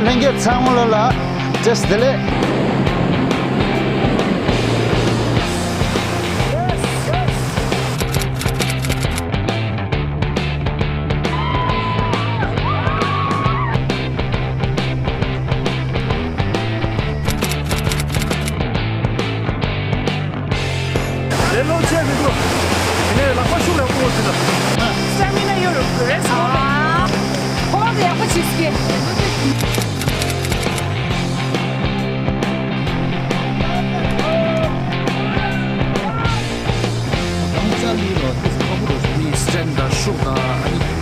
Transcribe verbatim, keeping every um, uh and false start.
ལྷན་རྒྱས་ཚང་མ་ལ་ལ་བཀྲ་ཤིས་བདེ་ལེགས། ལེ་ལོ་ཆེ་མི་འདུག་དེ་ནས་ལག་པ་ཤུགས་ལ་སྐུ་ངོ་ཟེར་ལ། སྟ་མི་ན་ཡོད་རུ་རེད་སོང་། ཁོ་བ་ཡག་པོ་བྱེད་སྐྱེ། རང་ཅག་ལུས་ལ་ཏིས་ཁ་བུ་རུ་མི་སི་ཊན་དང་ཤུགས་དང་ཨ་ནི།